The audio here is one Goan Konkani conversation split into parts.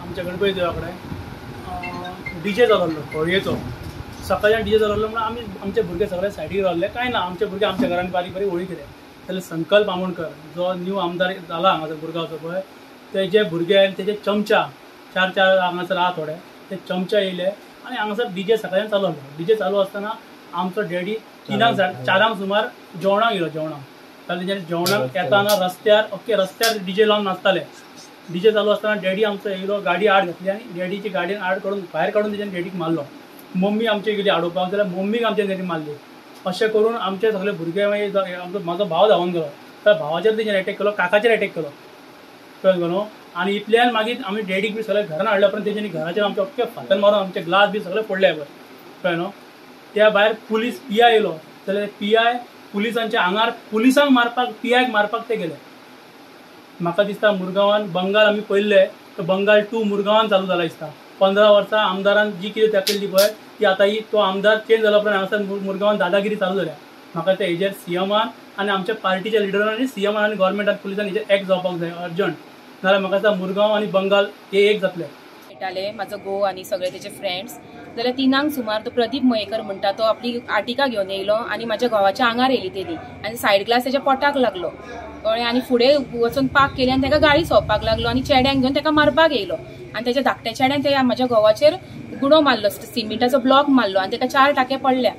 आमच्या गणपती देवा कडेन डीजे चलल्लो होळयेचो. सकाळच्यान डीजे चलल्लो म्हणून आमी आमचे भुरगे सगळे सायडीक रावले. कांय ना, आमचे भुरगे आमच्या घरान बारीक बारीक होळी केले. जाल्यार संकल्प आमोणकर जो न्यू आमदार जाला हांगासर मुरगांवचो पळय, तेजे भुरगे आनी तेजे चमचा चार चार हांगासर आहा थोडे, ते चमचा येयले आनी हांगासर डीजे सकाळच्यान चालू आसलो. डीजे चालू आसतना आमचो डॅडी 3 4 सुमार जेवणाक येयलो. जेवणाक जाल्यार तेंच्यांनी जेवणाक येताना रस्त्यार ओके रस्त्यार डीजे लावन नाचताले. डीजे चालू आसतना डॅडी आमचो येयलो, गाडी आड घातली आनी डॅडीची गाडयेन आड काडून भायर काडून तेंच्यांनी डॅडीक मारलो. मम्मी आमची गेली आडोवपाक जाल्यार मम्मीक आमच्या तेणी मारली. अशें करून आमचे सगळे भुरगे मागीर आमचो म्हाजो भाव धांवून गेलो, त्या भावाचेर तेंच्यानी एटॅक केलो, काकाचेर एटॅक केलो, कळ्ळें न्हू. आनी इतल्यान मागीर आमी डॅडीक बी सगळे घरान हाडल्या उपरांत तेंच्यांनी घराचेर आमचे अख्खे फातर मारून आमचे ग्लास बी सगळे फोडले पळय, कळ्ळें न्हू. त्या भायर पुलीस पी I येयलो जाल्यार पी I पुलिसांच्या आंगार पुलिसांक मारपाक पी आयक मारपाक ते गेले. म्हाका दिसता मुरगांवान बंगाल आमी पळयल्ले, तो बंगाल 2 मुरगांवान चालू जाला दिसता. 15 वर्सां आमदारान जी कितें दाखयल्ली पळय ती आतां ही तो आमदार चेंज जाला उपरांत हांगासर मुरगांवान दादागिरी चालू जाल्या. म्हाका ते हेजेर सीएमान आनी आमच्या पार्टीच्या लिडरान आनी सीएमान आनी गव्हर्मेंटान पुलिसान हेजेर एक्ट जावपाक जाय अर्जंट, नाजाल्यार म्हाका दिसता मुरगांव आनी बंगाल हे एक जातले. खेळटाले म्हाजो घोव आनी सगळे तेजे फ्रेंड्स. जाल्यार 3 सुमार तो प्रदीप मयेकर म्हणटा तो आपली आर्टिका घेवन येयलो आनी म्हाज्या घोवाच्या आंगार येयली तेणी आनी सायड ग्लास तेच्या पोटाक लागलो, कळ्ळें. आनी फुडें वचून पार्क केली आनी तेका गाडी सोंपपाक लागलो आनी चेड्यांक घेवन तेका मारपाक येयलो आनी तेच्या धाकट्या चेड्यान ते म्हाज्या घोवाचेर गुणो मारलो, सिमिटाचो ब्लॉक मारलो आनी तेका 4 टाके पडल्या.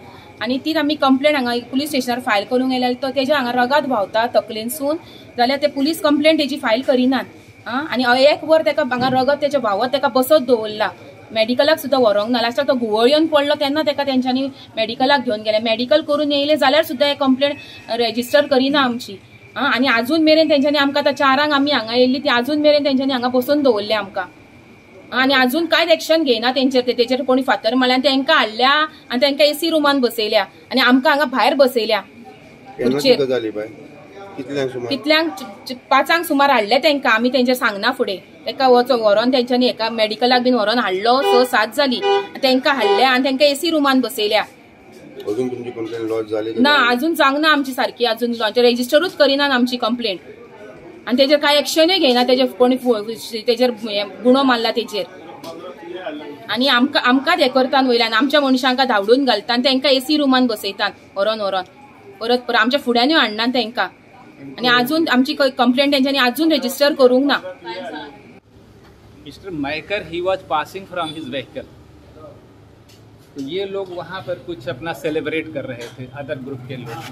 आनी ती आमी कंप्लेन हांगा पुलीस स्टेशनार फायल करूंक येयल्या तो तेज्या हांगा रगात व्हांवता तकलेनसून, जाल्यार ते पुलीस कंप्लेन तेजी फायल करिनात. आनी 1 वर तेका हांगा रगत तेच्या व्हांवत तेका बसत दवरला, मेडिकलाक सुद्दां व्हरोंक ना. लास्टाक तो घुंवळ येवन पडलो तेन्ना तेका तेंच्यांनी मेडिकलाक घेवन गेले. मेडिकल करून येयले जाल्यार सुद्दां हे कंप्लेन रेजिस्टर करिना आमची. आनी आजून मेरेन तेंच्यांनी आमकां आतां 4 आमी हांगा येयल्ली ती आजून मेरेन तेंच्यांनी हांगा बसोवन दवरले आमकां. आनी आजून कांयच एक्शन घेयना तेंचेर. तेचेर कोणी फातर मारल्या आनी तेंकां हाडल्या आनी तेंकां एसी रुमान बसयल्या आनी आमकां हांगा भायर बसयल्या. कितल्यांक 5 सुमार हाडले तेंकां. आमी तेंचेर सांगना फुडें तेका वचो व्हरोन तेंच्यांनी एका मेडिकलाक बीन व्हरोन हाडलो. 6-7 जाली तेंकां हाडल्या आनी तेंकां एसी रुमान बसयल्या. ना अजून जावंक ना आमची सारकी, अजून रेजिस्टरूच करिना आमची कंप्लेन आनी तेजेर कांय एक्शनूय घेयना. तेजेर कोणी तेजेर गुणो मारला तेजेर आनी आमकां आमकांच हें करतात वयल्यान आमच्या मनशांक धांवडून घालता आनी तेंकां एसी रुमान बसयतात व्हरोन व्हरोन परत परत आमच्या फुड्यानूय हाडना तेंकां. आनी अजून आमची कंप्लेन तेंच्यांनी अजून रेजिस्टर करूंक ना. Mister Mayekar he was passing from his vehicle, तो ये लोग वहाँ पर कुछ अपना सेलिब्रेट कर रहे थे, अदर ग्रुप के लोग.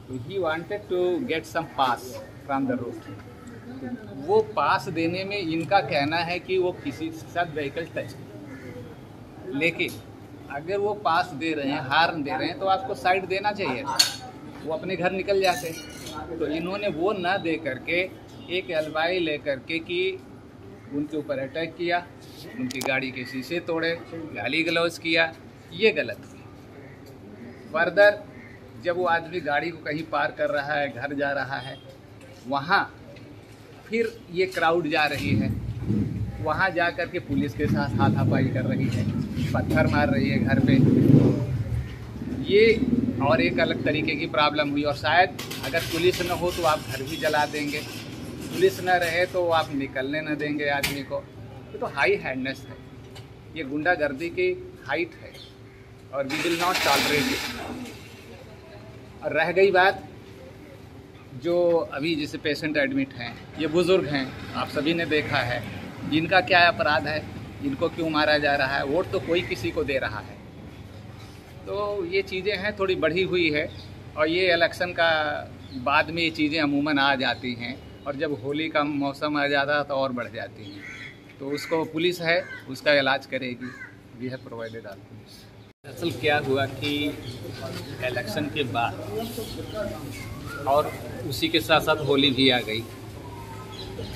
तो he wanted to get some pass from the road. वो पास देने में इनका कहना है कि वो किसी के साथ व्हीकल टच, लेकिन अगर वो पास दे रहे हैं, हार्न दे रहे हैं, तो आपको साइड देना चाहिए, वो अपने घर निकल जाते. तो इन्होंने वो ना दे करके एक एलवाई ले करके कि उनके ऊपर अटैक किया, उनकी गाड़ी के शीशे तोड़े, गाली गलौज किया. ये गलत किया. फर्दर जब वो आदमी गाड़ी को कहीं पार कर रहा है, घर जा रहा है, वहाँ फिर ये क्राउड जा रही है, वहाँ जा कर के पुलिस के साथ हाथापाई कर रही है, पत्थर मार रही है घर पे. ये और एक अलग तरीके की प्रॉब्लम हुई. और शायद अगर पुलिस न हो तो आप घर भी जला देंगे, पुलिस न रहे तो आप निकलने न देंगे आदमी को. ये तो हाई हैंडनेस है, ये गुंडागर्दी की हाइट है और we will not tolerate it. और रह गई बात जो अभी जैसे पेशेंट एडमिट हैं, ये बुज़ुर्ग हैं, आप सभी ने देखा है, इनका क्या अपराध है, इनको क्यों मारा जा रहा है? वोट तो कोई किसी को दे रहा है. तो ये चीज़ें हैं, थोड़ी बढ़ी हुई है. और ये इलेक्शन का बाद में ये चीज़ें अमूमन आ जाती हैं, और जब होली का मौसम आ जाता है तो और बढ़ जाती हैं. तो उसको पुलिस है, उसका इलाज करेगी. We have provided all police. दरअसल क्या हुआ कि इलेक्शन के बाद और उसी के साथ साथ होली भी आ गई.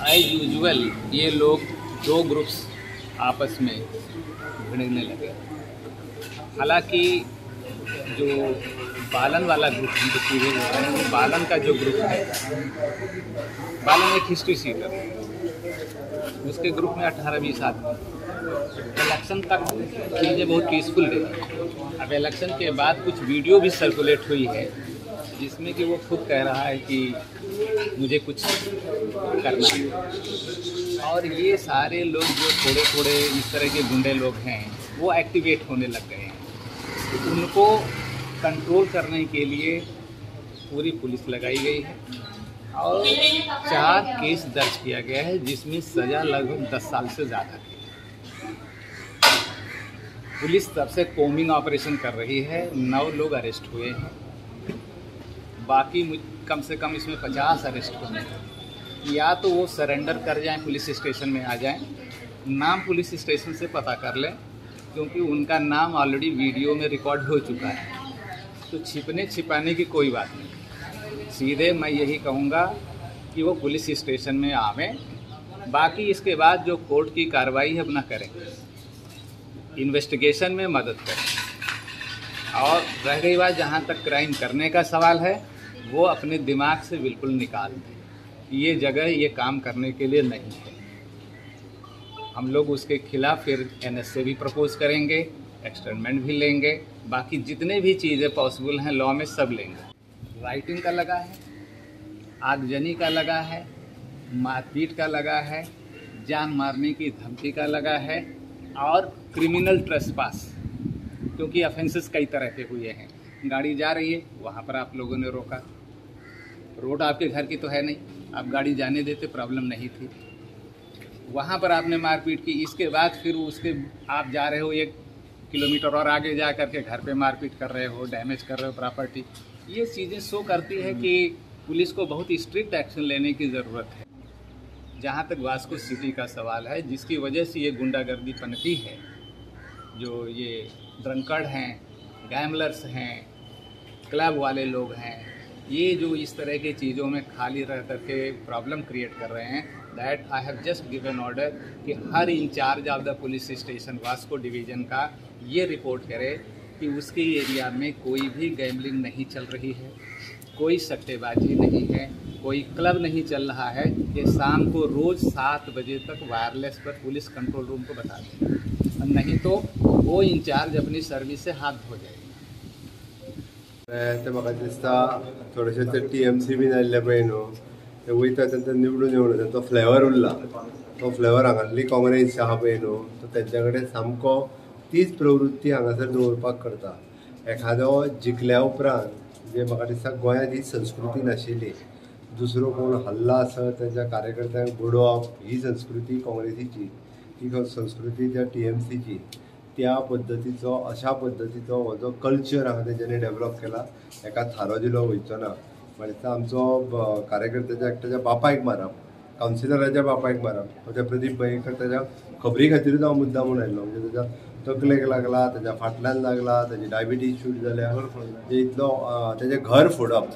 एज यूजुअल ये लोग दो ग्रुप्स आपस में भिड़ने लगे. हालांकि जो बालन वाला ग्रुप हम जो सीधे बोल रहे हैं, वो बालन का जो ग्रुप है, बालन एक हिस्ट्री सीटर है, उसके ग्रुप में 18-20 आदमी. इलेक्शन तक चीज़ें बहुत पीसफुल गई. अब इलेक्शन के बाद कुछ वीडियो भी सर्कुलेट हुई है जिसमें कि वो खुद कह रहा है कि मुझे कुछ करना है। और ये सारे लोग जो थोड़े थोड़े इस तरह के गुंडे लोग हैं वो एक्टिवेट होने लग गए हैं। तो उनको कंट्रोल करने के लिए पूरी पुलिस लगाई गई है और 4 केस दर्ज किया गया है जिसमें सज़ा लगभग 10 साल से ज़्यादा की है। पुलिस तब से कोमिंग ऑपरेशन कर रही है। 9 लोग अरेस्ट हुए हैं, बाकी कम से कम इसमें 50 अरेस्ट होने हैं। या तो वो सरेंडर कर जाएं, पुलिस स्टेशन में आ जाएं, नाम पुलिस स्टेशन से पता कर लें, क्योंकि उनका नाम ऑलरेडी वीडियो में रिकॉर्ड हो चुका है, तो छिपने छिपाने की कोई बात नहीं। सीधे मैं यही कहूँगा कि वो पुलिस स्टेशन में आवें, बाकी इसके बाद जो कोर्ट की कार्रवाई है अपना करें, इन्वेस्टिगेशन में मदद करें। और रह गई बात जहाँ तक क्राइम करने का सवाल है, वो अपने दिमाग से बिल्कुल निकाल दें। ये जगह ये काम करने के लिए नहीं है। हम लोग उसके खिलाफ फिर एनएसए भी प्रपोज करेंगे, एक्सटर्नमेंट भी लेंगे, बाकी जितने भी चीज़ें पॉसिबल हैं लॉ में सब लेंगे। राइटिंग का लगा है, आगजनी का लगा है, मारपीट का लगा है, जान मारने की धमकी का लगा है और क्रिमिनल ट्रेसपास, क्योंकि ऑफेंसेस कई तरह के हुए हैं। गाड़ी जा रही है वहाँ पर आप लोगों ने रोका, रोड आपके घर की तो है नहीं, आप गाड़ी जाने देते प्रॉब्लम नहीं थी, वहाँ पर आपने मारपीट की। इसके बाद फिर उसके आप जा रहे हो 1 किलोमीटर और आगे जा कर के घर पे मारपीट कर रहे हो, डैमेज कर रहे हो प्रॉपर्टी। ये चीज़ें शो करती है कि पुलिस को बहुत स्ट्रिक्ट एक्शन लेने की ज़रूरत है। जहाँ तक वास्को सिटी का सवाल है, जिसकी वजह से ये गुंडागर्दी पनपी है, जो ये ड्रंकर्ड हैं, गैम्बलर्स हैं, क्लब वाले लोग हैं, ये जो इस तरह की चीज़ों में खाली रह करके प्रॉब्लम क्रिएट कर रहे हैं, that I have just given order कि हर incharge of the police station Vasco division का ये रिपोर्ट करे कि उसके एरिया में कोई भी गैम्बलिंग नहीं चल रही है, कोई सट्टेबाजी नहीं है, कोई क्लब नहीं चल रहा है। ये शाम को रोज़ 7 बजे तक वायरलेस पर पुलिस कंट्रोल रूम को बता दें, नहीं तो वो इंचार्ज अपनी सर्विस से हाथ धो जाएगा। ते म्हाका दिसता थोडेशे ते टीएमसी बीन आयिल्ले पळय न्हू, ते वयता तेंचा निवडून येवन तेंचो फ्लेवर उरला, तो फ्लेवर हांगासली काँग्रेस आहा पळय न्हू, तो तेंच्या कडेन सामको तीच प्रवृत्ती हांगासर दवरपाक करता। एखादो जिखल्या उपरांत जे म्हाका दिसता गोंयांत ही संस्कृती नाशिल्ली, दुसरो कोण हल्ला आसत तेंच्या कार्यकर्त्यांक बडोवप ही संस्कृती काँग्रेसीची, ही संस्कृती त्या टीएमसीची, त्या पद्दतीचो अशा पद्दतीचो हो जो कल्चर आहा तेंच्यांनी डेवलप केला, एका थारो दिलो वयचो ना। म्हणजे आमचो कार्यकर्त्याच्या एकट्याच्या बापायक मारप, कावन्सिलराच्या बापायक मारप, त्या प्रदीप मयेकर ताच्या खबरी खातीरूच हांव मुद्दा म्हूण आयिल्लो, म्हणजे ताच्या तकलेक लागला, ताच्या फाटल्यान लागला, ताची डायबिटीज शूट जाल्या, म्हणजे इतलो ताचें घर फोडप,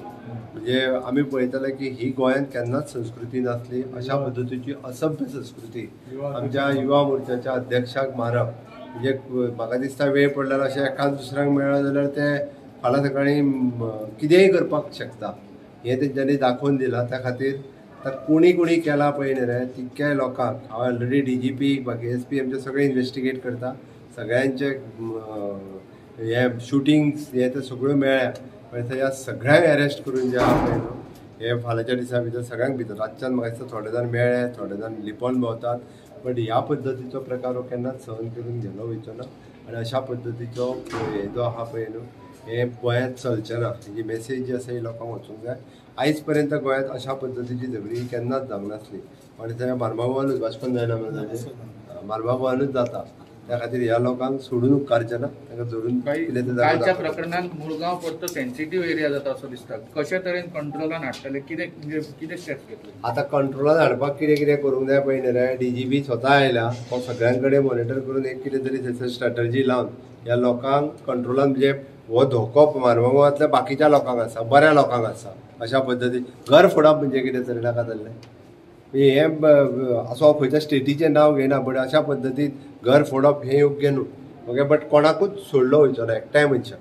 म्हणजे आमी पळयताले की ही गोंयांत केन्नाच संस्कृती नासली। अशा पद्दतीची असभ्य संस्कृती आमच्या युवा मोर्चाच्या अध्यक्षाक मारप, म्हणजे म्हाका दिसता वेळ पडल्यार अशें एकाच दुसऱ्यांक मेळ्ळा जाल्यार ते फाल्यां सकाळीं कितेंय करपाक शकता, हें तेंच्यांनी दाखोवन दिलां। त्या खातीर तर कोणी कोणी केलां पळय न्ही रे तितक्याय लोकांक हांव ऑलरेडी डीजीपी बाकी एस पी आमचे सगळे इन्वेस्टिगेट करता, सगळ्यांचे हे शुटिंग्स हे ते सगळ्यो मेळ्ळ्या, पण ह्या सगळ्यांक अरेस्ट करून जे आहा पळय न्हू हे फाल्यांच्या दिसा भितर सगळ्यांक भितर रातच्यान म्हाका दिसता थोडे जाण मेळ्ळे, थोडे जाण लिपोन भोंवतात, बट ह्या पद्दतीचो प्रकार हो केन्नाच सहन करून घेलो वयचो ना आनी अशा पद्दतीचो हे जो आहा पळय न्हू हे गोंयांत चलचें ना। हेजी मेसेज जी आसा ही लोकांक वचूंक जाय। आयज पर्यंत गोंयांत अशा पद्दतीची झगडी केन्नाच जावंक नासली आनी थंय मारबाबानूच वास्कोन जायना मरे, मारबाबानूच जाता, त्या खातीर ह्या लोकांक सोडून उपकारचें ना, तांकां धरून कितें ते कालच्या प्रकरणान मुरगांव परतो सेन्सिटीव एरिया जाता असो दिसता, कशे तरेन कंट्रोलान हाडटले, कितें कितें स्टेप्स घेतले? आतां कंट्रोलान हाडपाक कितें कितें करूंक जाय पळय न्ही रे, डीजीपी स्वता आयला, तो सगळ्यां कडेन मॉनिटर करून एक कितें तरी थंयसर स्ट्रेटजी लावन ह्या लोकांक कंट्रोलान, म्हणजे हो धोको मारगांवांतल्या बाकीच्या लोकांक आसा, बऱ्या लोकांक आसा, अशा पद्दतीन घर फोडप म्हणजे कितें तरी नाका जाल्लें हें असो हांव खंयच्या स्टेटीचें नांव घेयना, बट अशा पद्दतीन घर फोडप हें योग्य न्हू, ओके, बट कोणाकूच सोडलो वयचो ना एकट्याय मनशाक।